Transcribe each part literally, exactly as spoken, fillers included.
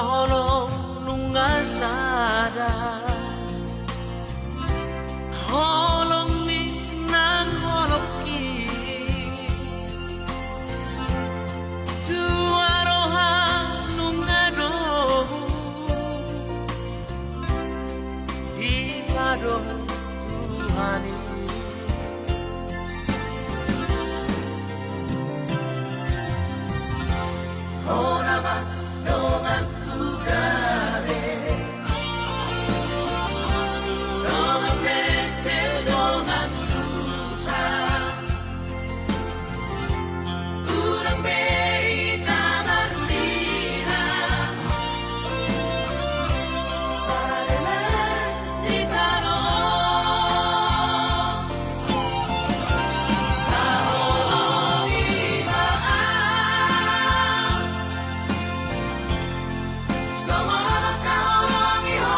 Holong nunga sada, holong ni nang holongki. Tua roha nunga domu dipadao Tuhan i. Hona ma donganku gabe, dongan mete, dongan susa. Unang be hita marsinang, sada ma hita dohot. Taholongi ma au, songon na mangkaholongi ho.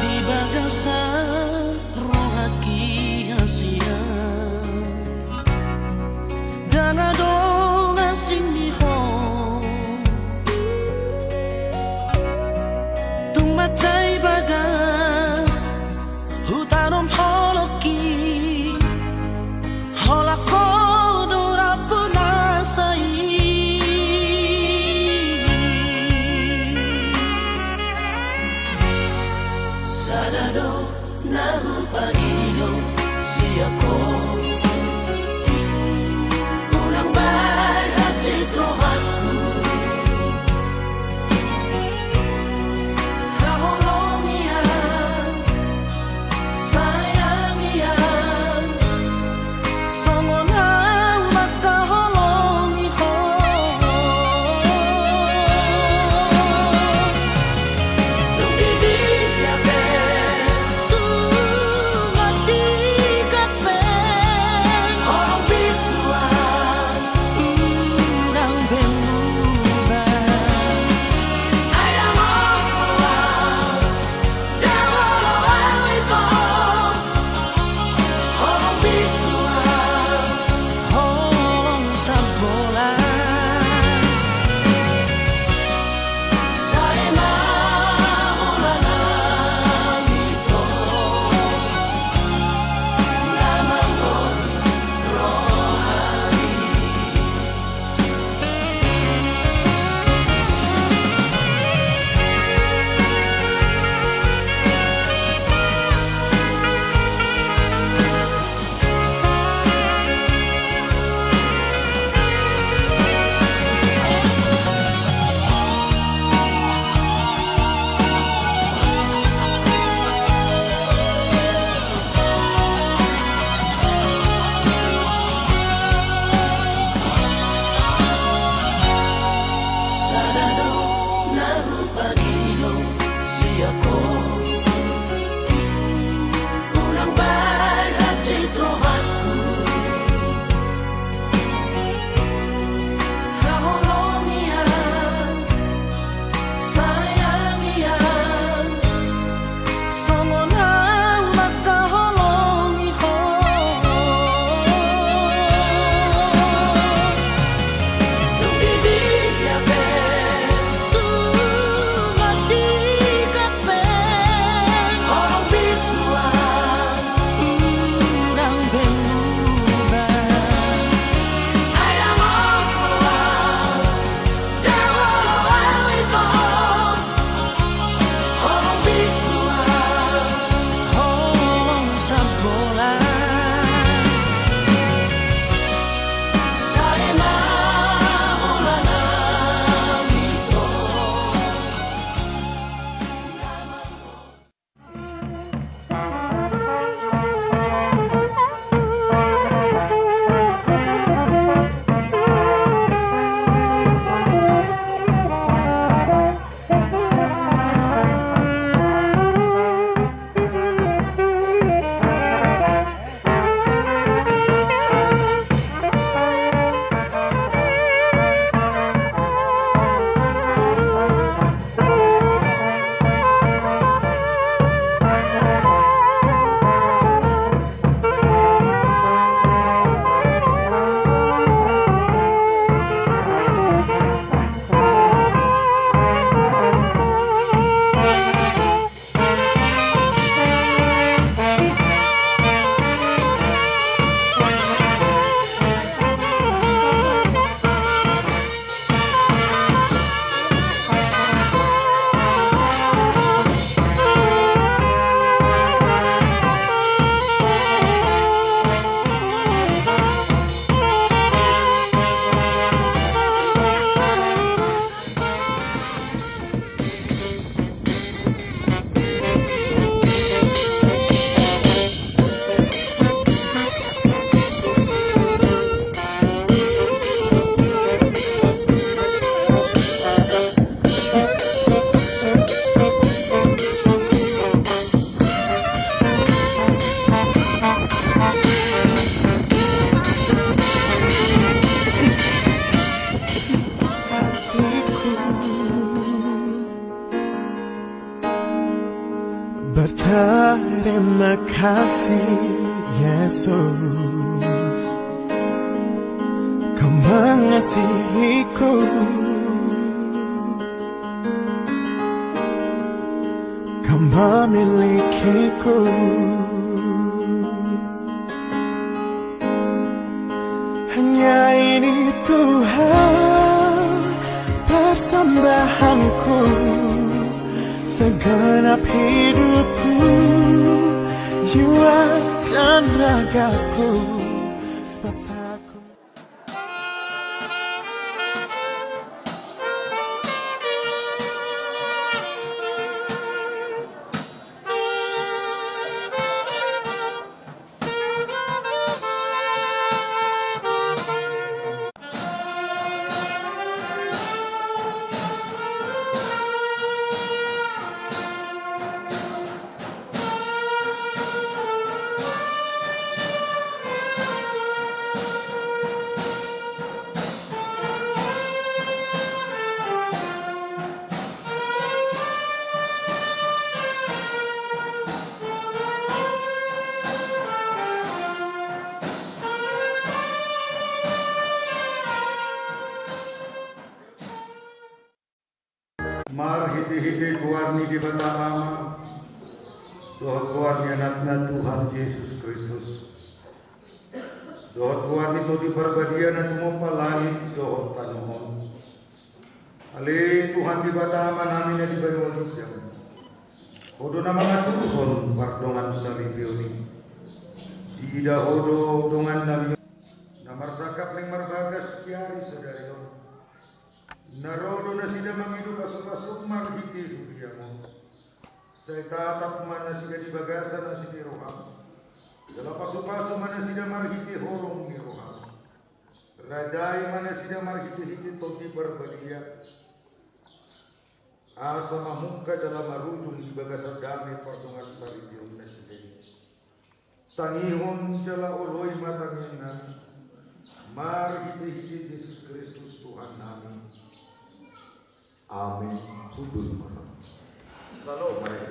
Di bagasan rohangki hasian, ndang adong asing ni ho. Tung mansai bagas hutanom holongki, holan ho do rambu nasa i. Sada do na hupangido sian ho, unang bahen hansit rohangku. Haholongi au, sayangi au, songon au mangkaholongi ho. Tung di dia pe, tung di dia pe. Berterima kasih, Yesus, Kau mengasihiku, Kau memilikiku. Hanya ini, Tuhan, persembahanku, segenap hidupku, jiwa dan ragaku, sebab tak ku Marhitehite goar ni Debata Ama dohot goar ni Anakna Tuhan Jesus Kristus, dohot goar ni Tondi Parbadia na tumompa langit dohot tano on. Ale Tuhan Debata Amanami na di banua ginjang, Ho do na mangaturhon pardongansaripeon i. Diida Ho do dongannami on na marsangkap naeng marbagas di ari sadari on. Na ro do nasida mangido pasupasum marhite huriaM on. Sai tatap ma nasida di bagasan asi ni rohaM. Jala pasupasu ma nasida marhite holong ni rohaM. Rajai ma nasida marhitehite Tondi Parbadia, asa mamungka jala marujung di bagasan dame pardongansaripeon nasida i. Tangihon jala oloi ma tangiangnami, marhitehite Jesus Kristus Tuhannami. Amin. Hundul ma. Shalom, Maria.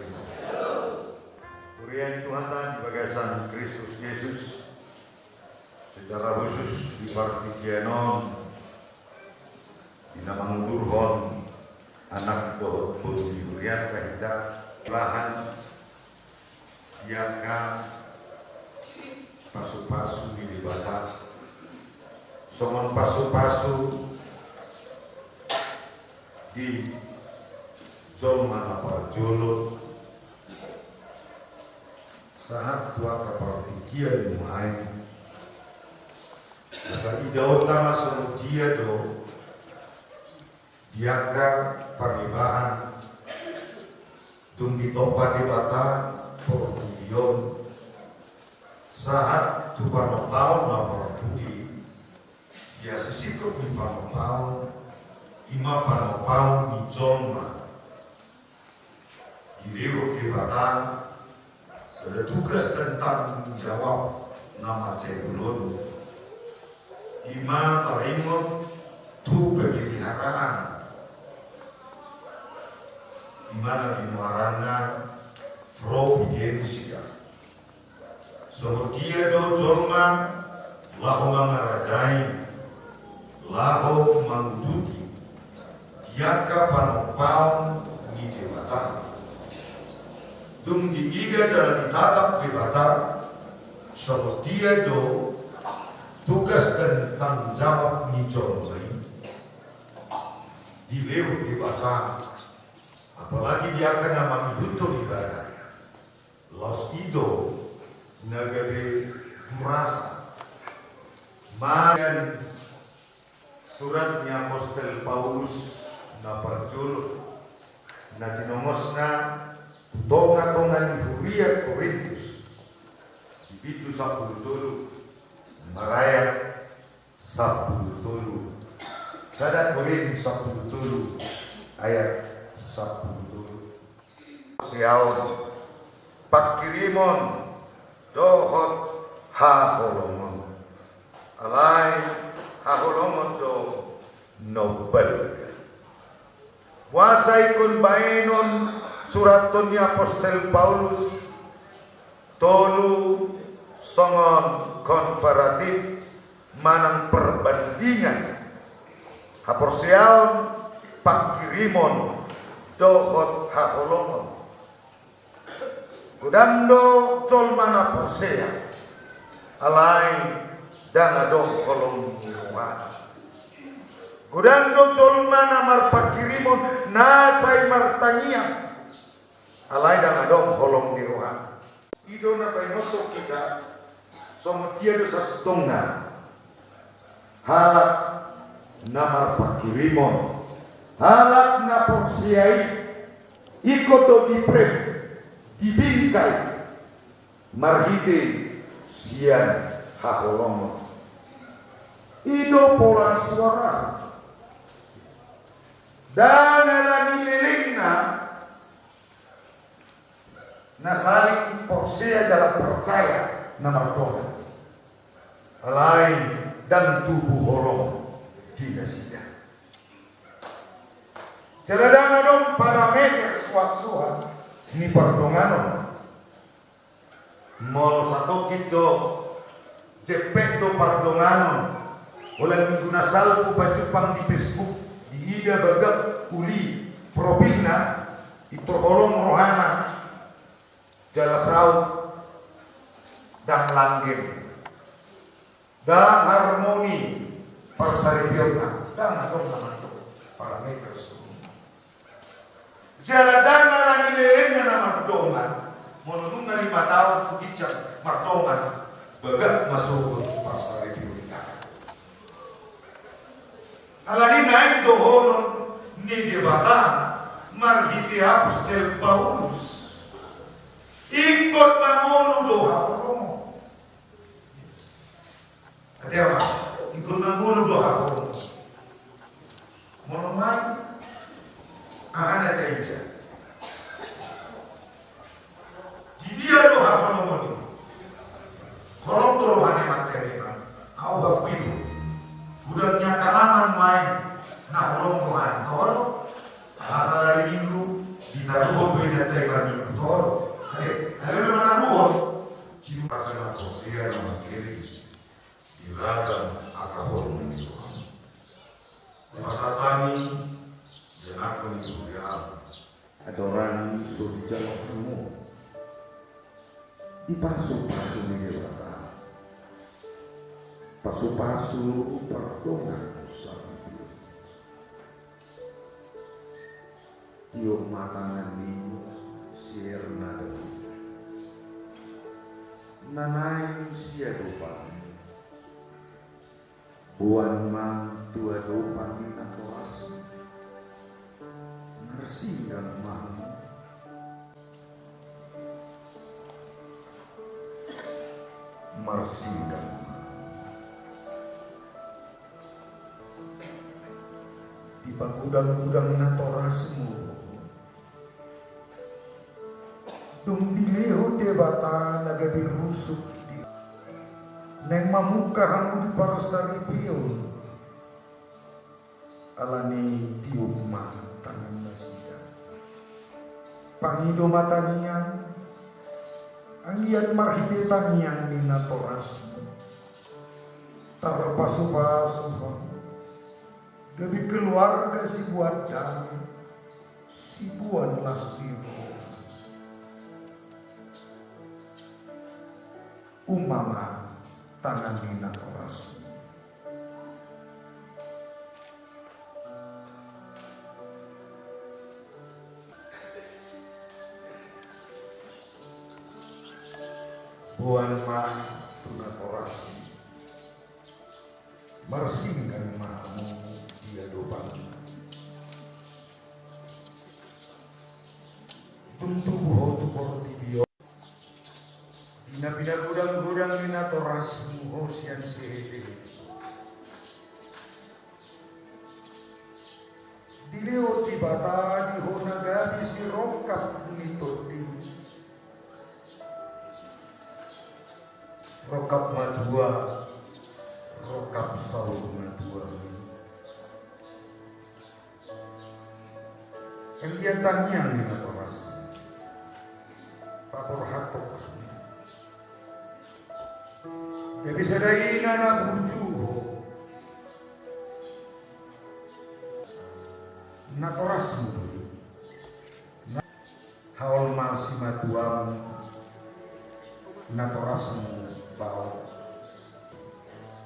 Huria ni Tuhanta di bagasan Kristus Jesus, secara khusus di partingkian on, di na mangudurhon anak dohot boru ni hurianta hita, lahan di angka pasupasu ni Debata, songon pasupasu di jolma na parjolo, sahat tu angka partingkian nuaeng, asa idaonta ma songon dia do di angka pangibahan dung ditompa Debata portibi on, sahat tu panompaon na parpudi, di asi singkop ni panompaon, i ma panompaon ni jolma. Dilehon Debata sada tugas dan tanggung jawab na mansai bolon, i ma taringot tu pemeliharaan, i ma na binoaranna providensia. Songon dia do jolma laho mangarajai, laho manguduti di angka panompaon ni Debata. Dung diida jala ditatap Debata, songon dia do tugas dan tanggung jawab ni jolma i, dilehon Debata, apalagi di angka na mangihuthon ibana. Laos i do na gabe murasa. Marhite surat ni apostel Paulus na parjolo na tinongosna tu tongatonga ni huria Korintus, di pitu sampulu tolu marayat sampulu tolu. Sada Korint sampulu tolu ayat sampulu tolu. Siaon, pangkirimon dohot haholongon. Alai haholongon do na umbalga. Boasa ingkon baenon Surathon ni apostel Paulus tolu songon komparatif manang perbandingan haporseaon, pangkirimon dohot haholomon. Godang do jolma na porsea, alai ndang adong holong ni rohana. Godang do jolma na marpangkirimon na sai martangiang, alai ndang adong holong ni rohana. I do na paingothon hita, songon dia do sasintongna halak na marpangkirimon, halak na porsea i ingkon do diprem, dibingkai marhite sian haholomon. I do pola ni suara. Ndang ala ni lelengna na saling porsea jala percaya na mardongan, alai ndang tubu holong di nasida. Jala ndang adong parameter suhat-suhat ni pardonganon. Molo satongkin do jempek do pardonganon, holan minggu na salpu pajumpang di Facebook, diida bagak uli profilna, pintor holong rohana, jala saut ndang langgeng, ndang harmoni parsaripeonna, ndang adong na mandok parameter suhut. Jala ndang ala ni lelengna na mardongan, molo nunga lima taon tu ginjang mardongan, bagak ma sogot parsaripeon i. Alani i naeng dohonon ni Debata marhite apostel Paulus, ingkon mangolu do haholomon. Ate ama, ingkon mangolu do haholomon. Molo main, aha na taida? Di dia do haholomon i? Holong do roha ni amanta memang. Au, au, i do. Godang ni angka ama nuaeng na holong rohana, toho do? Asa lari minggu ditaruhon do inanta i marminggu, toho do? Ate, ale memang taruhon. Sibu akan na porsea na mangkirim di ragam angka holong ni rohana. Pasahat hami, janakon ni huria. Andorang so dijalo hamu dipasupasu ni Debata, pasupasu pardongan sapitu. Tiop ma tangan ni si Erna Daud na naeng siadopan. Boan ma tu adopan ni natorasmu. Marsinggang ma hamu. Marsinggang ma hamu. Dipagodang-godang natorasmu. Dung dilehon Debata na gabe rusuk di, naeng mamungka hamu di parsaripeon. Alani i tiop ma tangan nasida. Pangido ma tangiang, anggiat marhite tangiang ni natorasmu tarpasupasu hamu gabe keluarga siboan dame, siboan las ni roha. Uma ma tangan ni natorasmu. Boan ma tu natorasmu. Marsinggang ma hamu di adopanna. Dung tubu ho tu portibi on, di na pinagodang-godang ni natorasmu ho sian sihite, dilehon Debata di ho na gabe sirongkap ni tondimi. Rongkap matua, rongkap saur matua. Anggiat tangiang ni natoras. Sada ina na burju ho. Natorasmu. Haol ma simatuam, natorasmu baoa.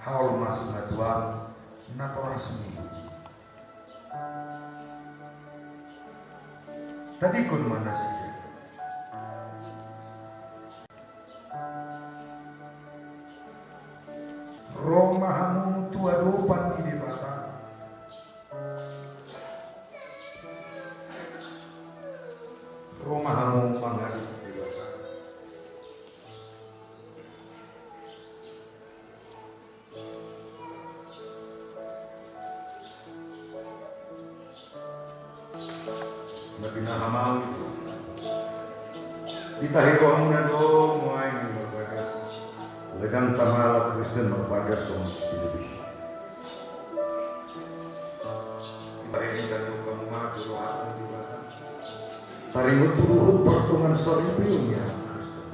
Haol ma simatuam, natorasmu. Tadingkon ma nasida. Ro ma hamu tu adopan ni Debata. Ro ma hamu mangadu Debata. Na pinahamau i. Ditahi rohamuna do muaeng ni Parbagas. Ledang tamalap Kristen Parbagas songon sipilipili. Dibahen hita ni ungkam maju roham di Debata. Taringot tu ruhut partongan saripeon ni anak Kristen.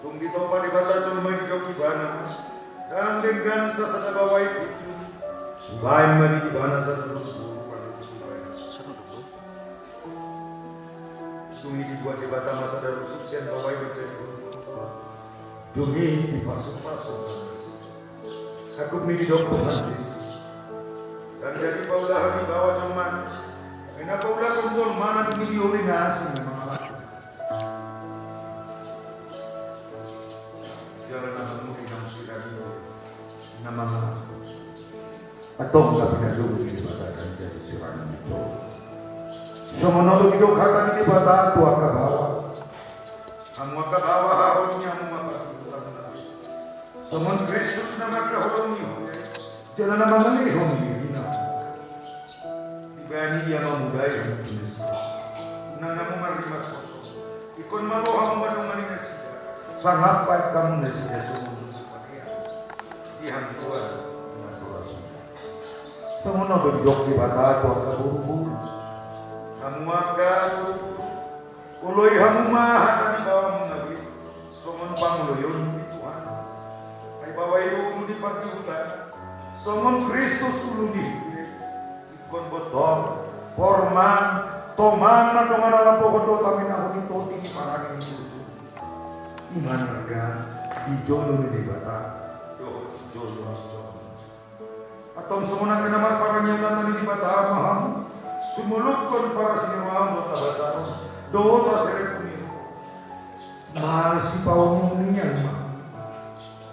Dung ditompa Debata jolma i didok ibana, ndang denggan sasada baoa i punjung. Hubahen ma di ibana sada rusuk boru. Dung i dibuat Debata ma sada rusuk sian baoa i manjadi boru. Dung i dipasupasu ma. Angkup ni didok Tuhan Jesus. Ndang jadi paulahon ni baoa jolmana. Ai na paulahon jolmana dung i dioli na asing na mangalahon. Jala na mangoli na sirani na mangalahon. Antong na pinadomu ni Debata ndang jadi sirani ni jolma. Songon on do didok hata ni Debata tu angka baoa. Hamu angka baoa, haholongi hamu ma pardihutamuna. Songon Kristus na mangkaholongi ho jala na mangalehon dirina. Dibahen i ia mamodai hamu tu nasida. Unang hamu marrimas-hoso. Ingkon malo hamu mandongani nasida. Sangap bahen hamu nasida songon pakean di hangoluan na so ra suda. Songon on do didok Debata tu angka boruboru. Hamu angka boruboru, oloi hamu ma hata ni baoamuna be songon pangoloion ni Tuhan. Ai baoa i do ulu ni pardihuta, songon Kristus ulu ni huria. Ingkon botor, porman, toman mandongani, lam bohot do tamenahon i tondi ni parange ni tutu. Ima na arga di jolo ni Debata dohot di jolo ni jolma. Antong songon angka na marparange on, hata ni Debata ma hamu, sumolukhon paras ni roham dohot habasaron dohot haserepon ni roha. Marsipaungiungian ma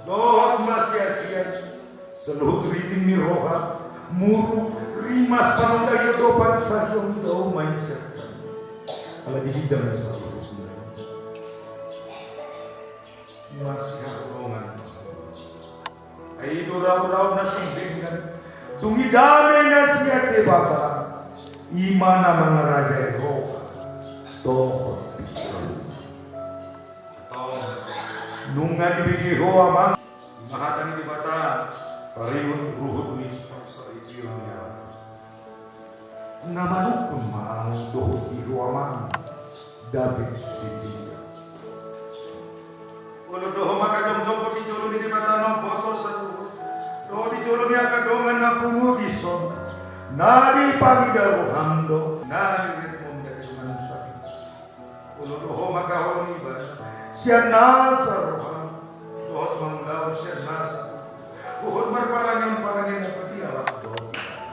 dohot masiasian, saluhut riting ni roha, muruk, rimas, panundaan, dohot pansahion, dao ma i sian hami. Ala di ginjang ni saluhutna. Masihaholongan. Ai i do raurau na sumringgan. Dung i dame na sian Debata, ima na mangarajai roha dohot pingkiran. Antong nunga dibege ho amang. Ima hata ni Debata taringot ruhut ni parsaripeon ni anak. Na manungkun ma ahu dohot di ho amang David Sitinjak. Olo do ho mangkajongjongkon di jolo ni Debata na umboto saluhut dohot di jolo ni angka dongan na pungu dison, na dipangida roham do na niremon jadi manusia. Olo do ho mangkaholongi ibana sian nasa roham dohot mangulahon sian nasa, dohot marparange on parange na padia laho dohot ibana.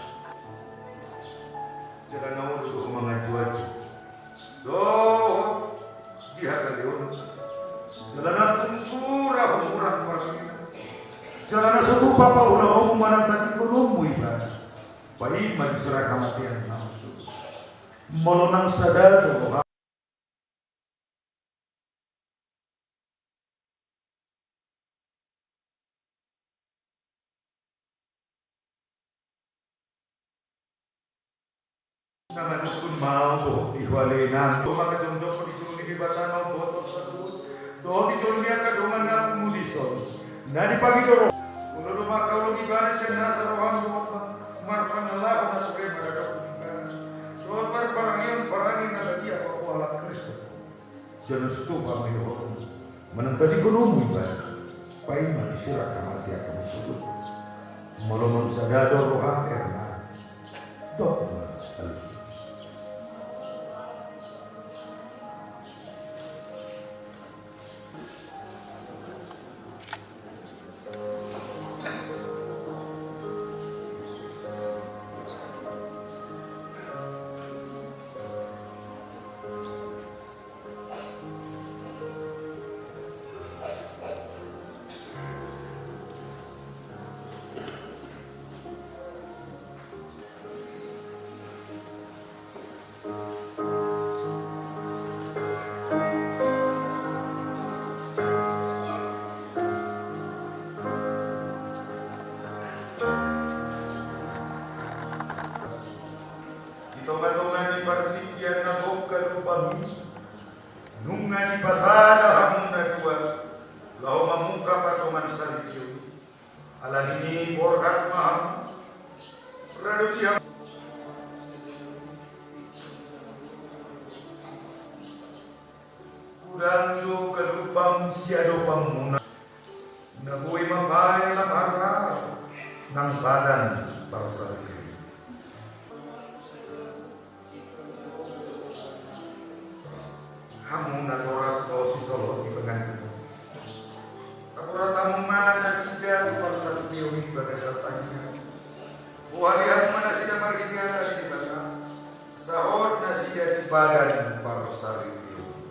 Jala na olo do ho manganjuanju dohot di hagaleon. Jala na tung sura humurang parangena. Jala na so tupa paulaonmu manang tadingkononmu ibana. Paima di sirang hamatean na so tupa. Molo nang sada do roham. Na manungkun ma ahu dohot di ho ale inang. Olo do ho mangkajongjongkon di jolo ni Debata na umboto saluhut dohot di jolo ni angka dongan na pungu dison, na dipangida roham. Olo do ho mangkaholongi ibana sian nasa roham dohot ma-, marpangalahon na ture maradophon ibana dohot marparangeon parange na badia paboa halak Kristen. Jala so tupa ma idohononmu manang tadingkononmu ibana. Paima ni sirang hamate angka musu. Molo nunga sada do roham, Erna, dok ma alusi. Di tonga-tonga ni partingkian na gok galumbang i, nunga dipasada hamu na dua laho mamungka pardongansaripeon i. Ala ni i borhat ma hamu, rade di hamu. Godang do galumbang siadopanmuna, na boi mambahen lam haruhar nang badan parsaripeon. Hamu natoras laos sisolhot di pangandung, taborat hamu ma nasida tu parsaripeon i di bagasan tangiang. Bohali hamu ma nasida marhite hata ni Debata, sahat nasida di badan parsaripeon i.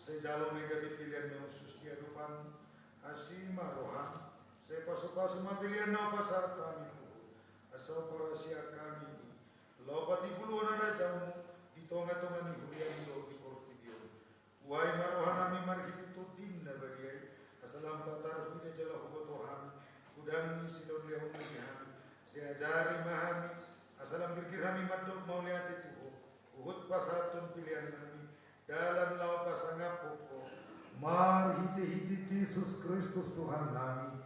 Sai jalo ma i gabe pelean na hushus di adopanMu. Asi ma rohaM. Sai pasupasu ma pelean na hupasahat hami tu Ho, asa huparasiak hami laho patimbulhon harajaonMu di tongatonga ni huriaM dohot di portibi on. Buhai ma rohanami marhite TondiM na badia i, asa lam patar huida jala huboto hami godang ni silehonlehonMu di hami. Sai ajari ma hami, asa lam girgir hami mandok mauliate tu Ho, huhut pasahathon peleannami dalan laho pasangaphon Ho. Marhitehite Jesus Kristus Tuhannami.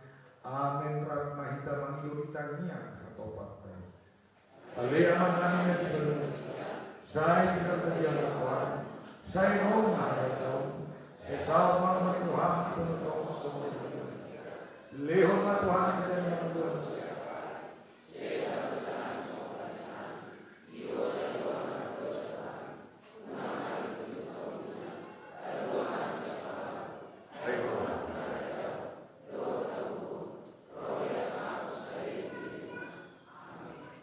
Amen. Rap ma hita mangido di tangiang hatopanton. Ale Amanami na di banua, sai pinarbadia ma goarMu, sai ro ma harajaonMu, sai saut ma lomo ni rohaM di banua tonga songon na di banua. Lehon ma tu hami sadari on hangoluan.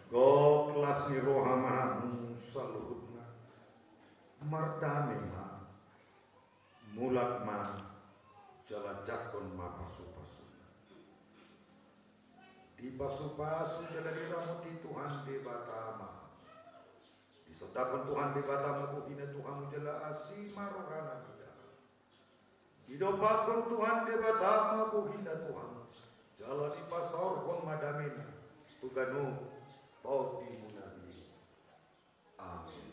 Gok las ni roha ma hamu saluhutna. Mardame ma. Mulak ma, jala jangkon ma pasupasuna. Dipasupasu jala diramoti Tuhan Debata ma. Disondangkon Tuhan Debata ma bohina tu hamu jala asi ma rohana di dalam. Didompakkon Tuhan Debata ma bohina tu hamu, jala dipasaorhon ma damena tu ganup tondimuna i. Amen.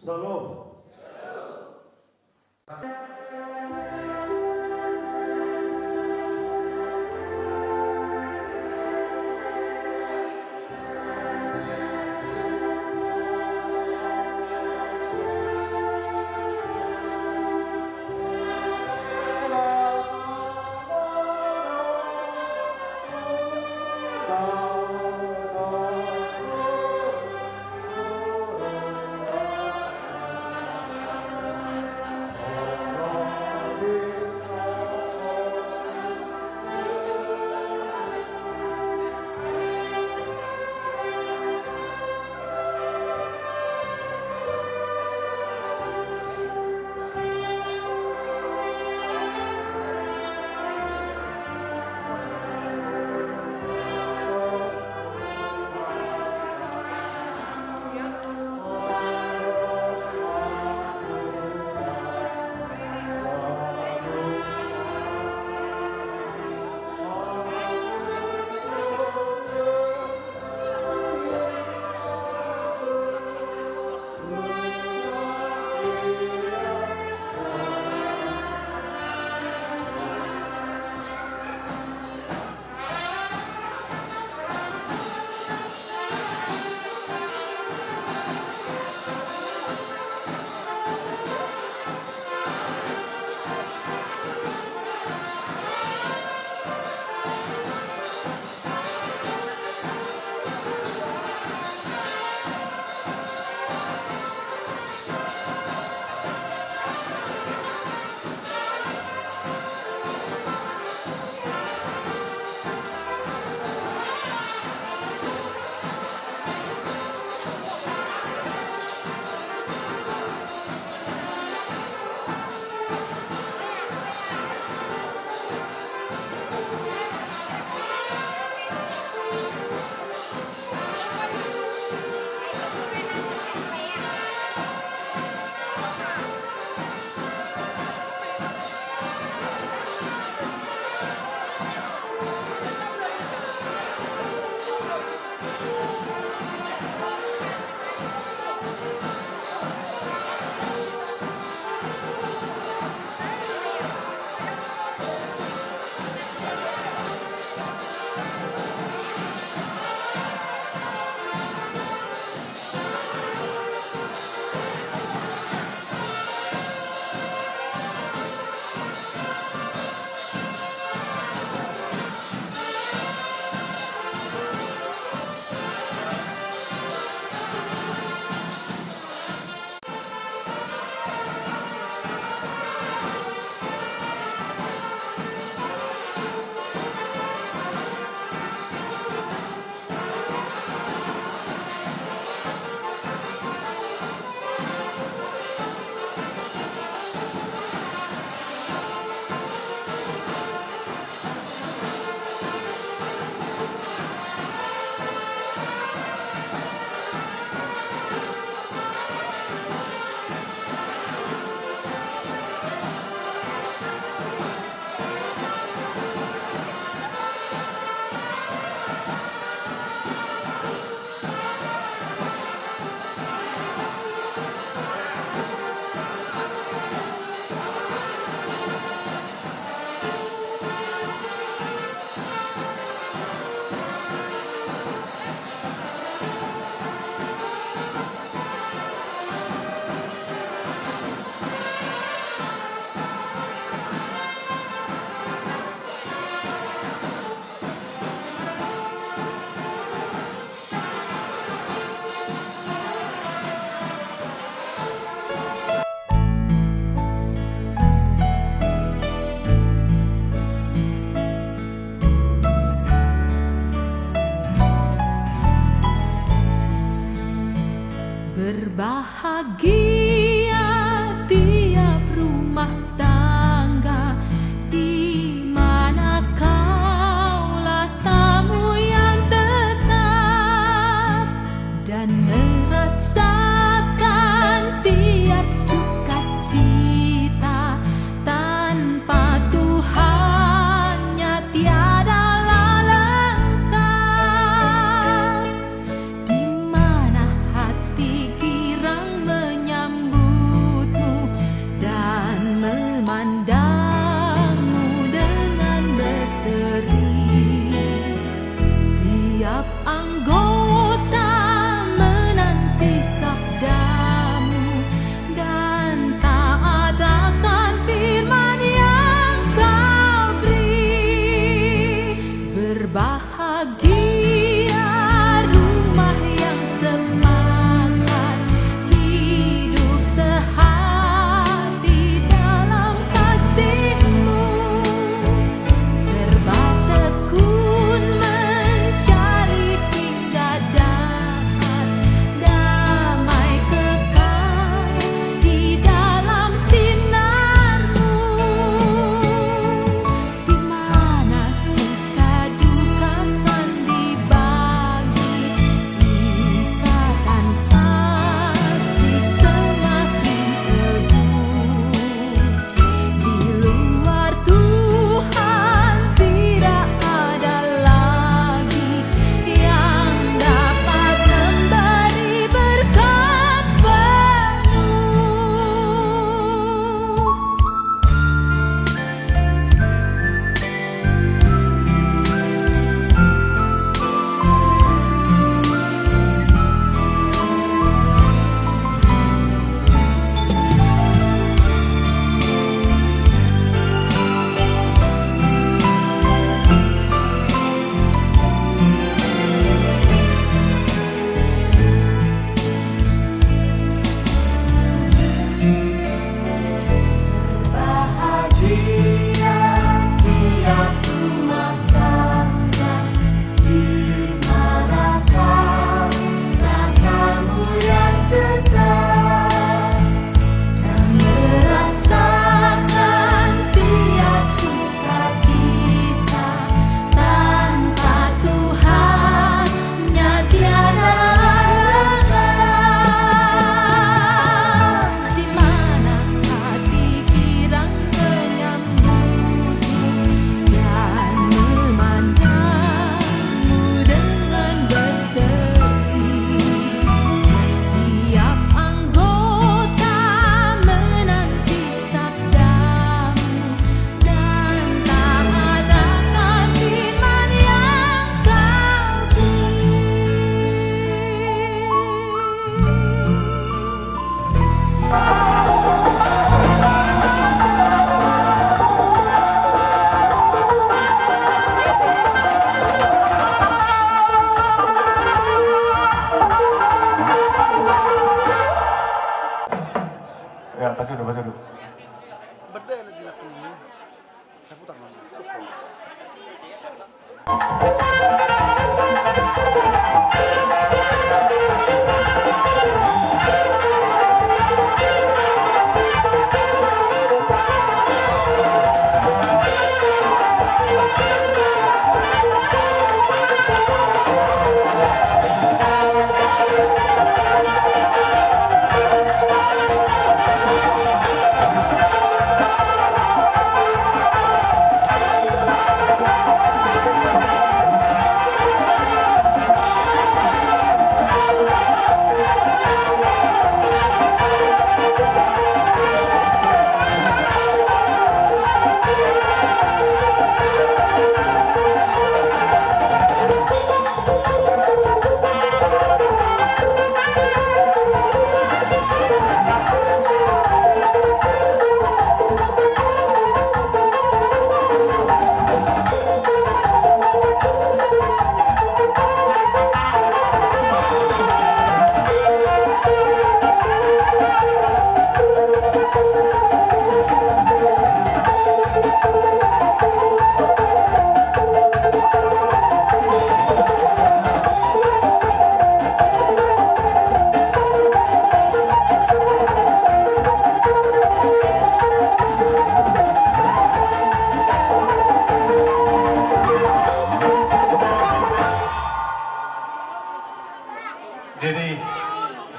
Salom. Bahagia tiap rumah tangga di mana kaulah tamu yang tetap dan merasakan tiap sukacita. Tanpa Tuhannya tiadalah lengkap. Di mana hati girang menyambutmu dan memandangmu dengan berseri. Tiap anggota menanti sabdamu dan taat akan firman yang kau beri. Berbahagia rumah yang sepakat hidup sehati dalam kasihmu. Serba tekun mencari hingga dapat damai kekal di dalam sinarmu. Di mana suka duka kan di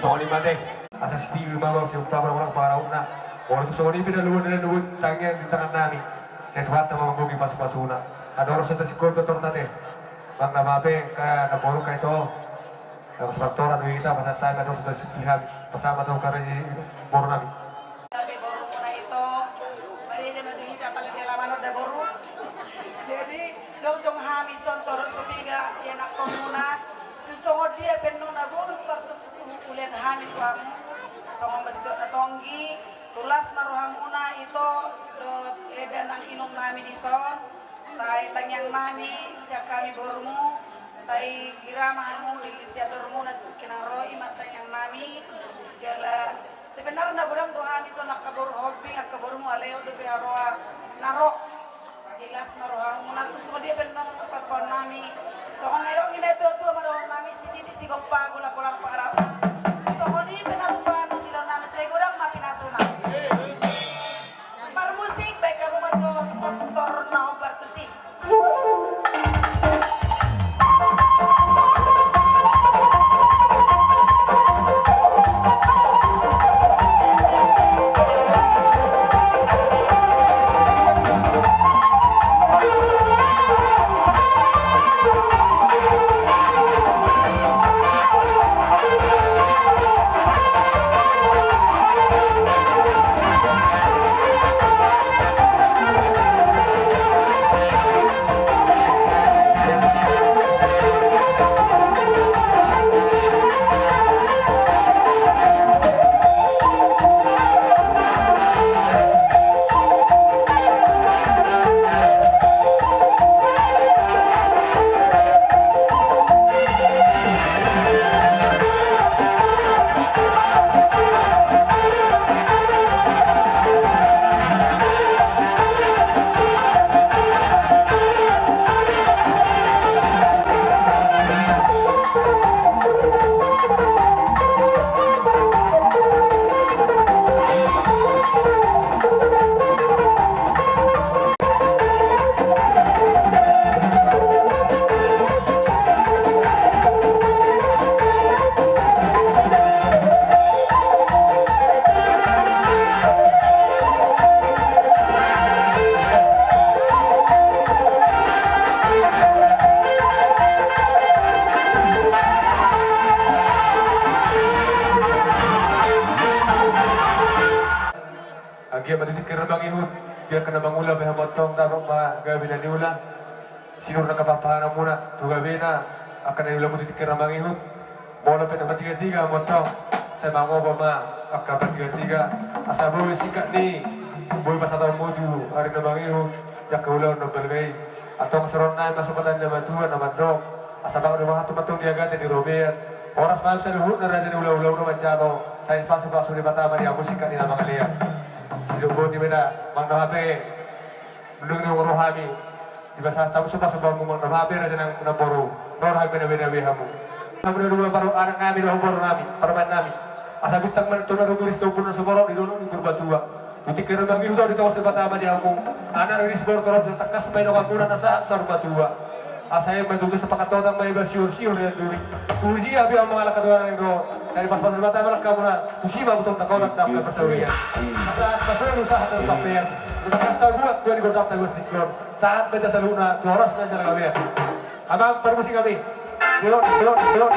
Songon i ma te. Asa sitibi ma gok siumpa orang-orang pangarauna. Molo tung songon i pe na luan na luan tangiang di tangan nami. Sai Tuhanta ma manggohi pasu-pasuna. Andorang so tasingkop tortorta te. Bang na bape ka na boru ka ito. Yang separtora do ita pasahat hami andorang so tasingkop hami. Pasahat ma tu karaja i boru nami. Gabe borumuna ito. Marende ma jo hita paling di alaman on da boru. Jadi jongjong hami son torop so piga ianakkonmuna. Tu songon dia pe nona boru partu Ulian hami tu hamu, songon ma sitotna tonggi, tu las ma rohamuna ito, dohot eda nang inong nami dison, sai tangiang nami, sian hami borumu, sai gira ma hamu di lintian dormuna tu tingki na ro i ma tangiang nami, jala sebenarna godang do hami son angka boru hombing, angka borumu alai on dope haroa na ro. Jelas ma rohamuna tu songon dia pe nona sipatupaon nami. Songon na nidok ni na tua-tua ma dohonon nami sititi sigompa golang-golang pangarahutna. Tu songon i pe na tupa tu silon nami sai godang ma pinasuna. Parmusik baen hamu ma jo tortor na hombar tusi. Anggiat ma tu tingki na mangihut, di angka na mangula pe hamu antong dapot ma gabe na niula. Sinur na angka pahanpahanmuna tu gabena angka na niulamu tu tingki na mangihut. Molo pe na martigatiga hamu antong, sai mangomo ma angka martigatiga asa boi singkat ni boi pasahatonmu tu ari na mangihut di angka ulaon na balga i. Antong songon nai ma sopotan ni na matua na mandok, asa bahen do ma hata ma antong di agatan ni robean. Horas ma hami saluhutna raja ni hulahula na manjalo, sai pasu-pasu ni Debata ma di hamu singkat ni na mangalean. Sidok boti ma da manang na hape. Dung dung rohami, dipasahat hamu somba-sombamu manang na hape raja nang namboru, ro hami manabe-nabe hamu. Hamu na dua paru anak nami dohot boru nami, parumaen nami. Asa bintang ma antong na rumiris tu ombun na sumorop di dolok ni Purbatua. Tu tingki na mangihut on ditongos Debata ma di hamu anak riris boru torop na tangkas ma idokhonmuna na sahat saur matua. Asa ema tutu sapakat totang ma iba siur-siur na duri. Tusi api au mangalangka tu na ro. Sai dipasu-pasu Debata ma langkamuna. Tusi ma butong na konak na pasaurian. Asa pasu usaha dan papean. Tutu kas tabuat tuan di gondang tabuas di klon. Sahat beta saluhutna tu horas na jala gabean. Amang parmusik hami. Belok, belok, belok.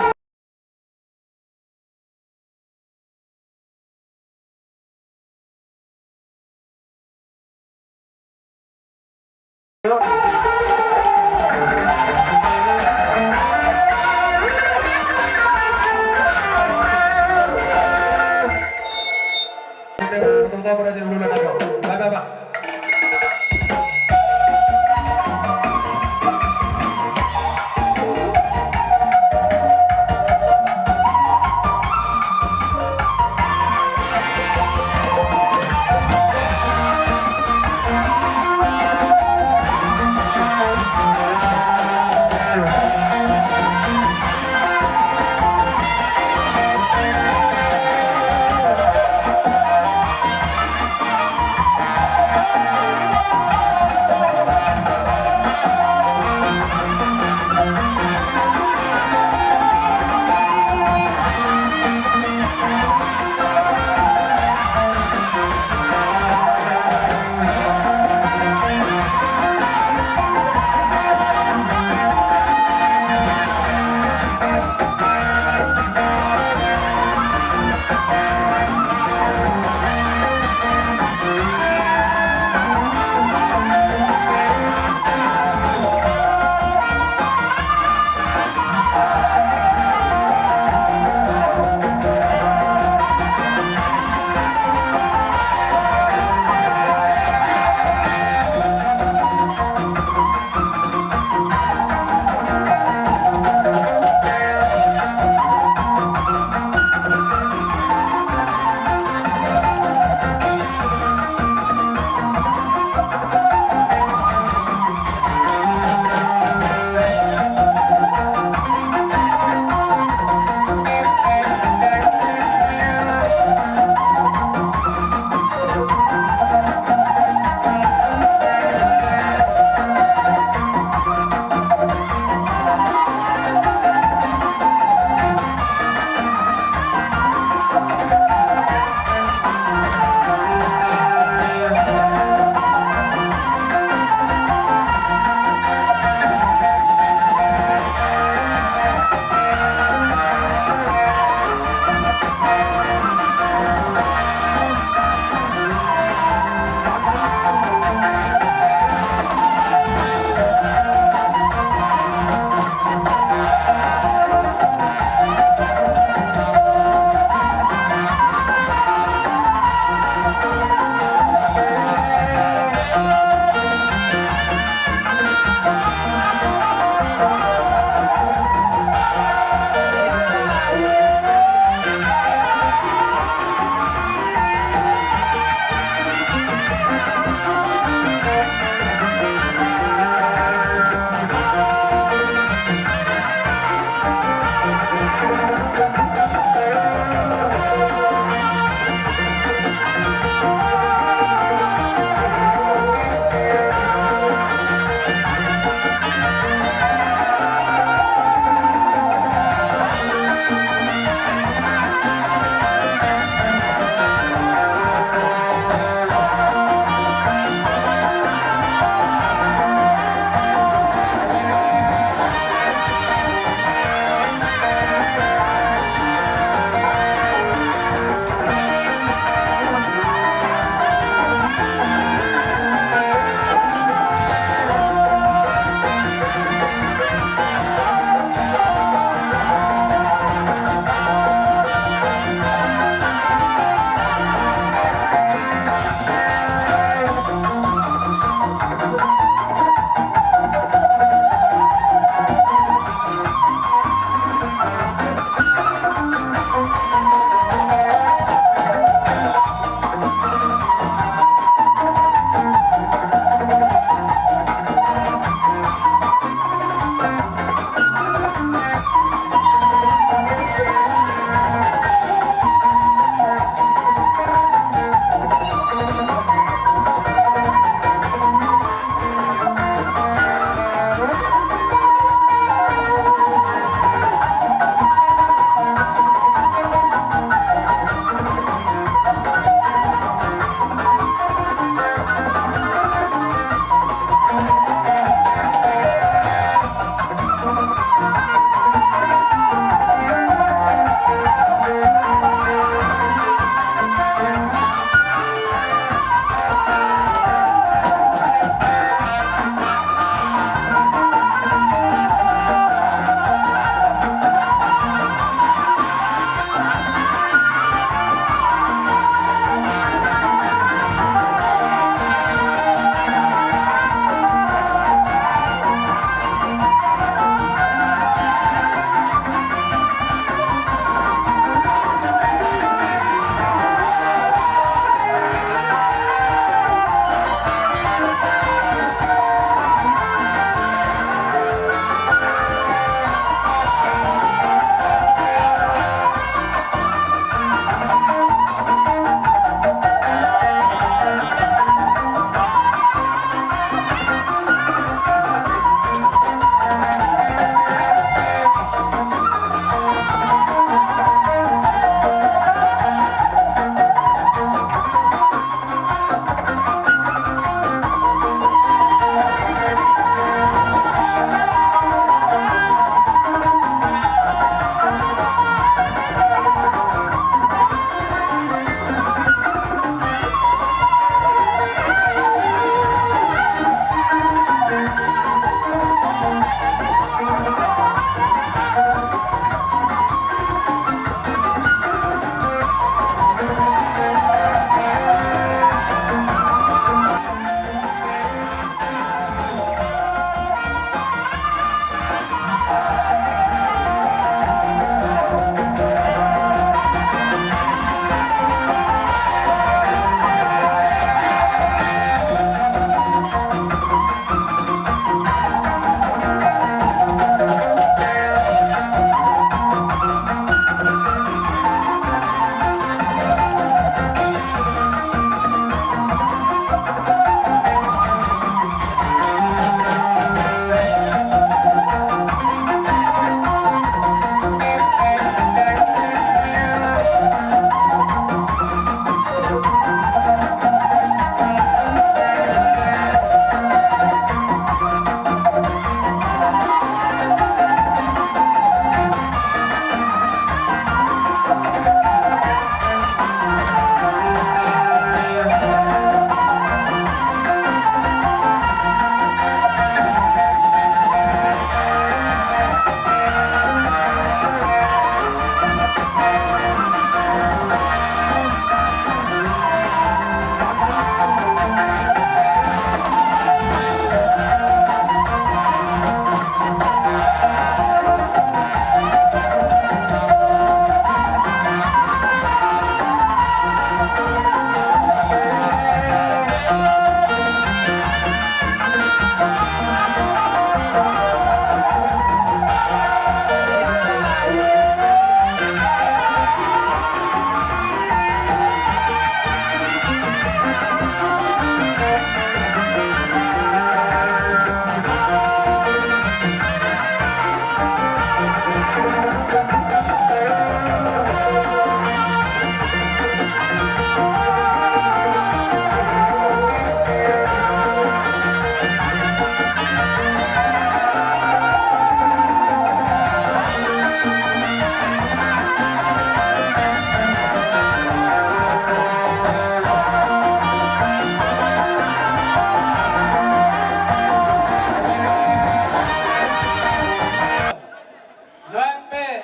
Baen pe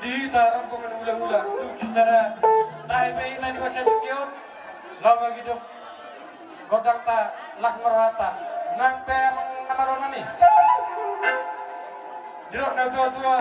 di hita rombongan hulahula, tung sisada tahe pe hita di bagasan tingki on, laho mangidop gondangta, las ma rohanta. Nang pe amang na marhaha nami, didok na tuatua,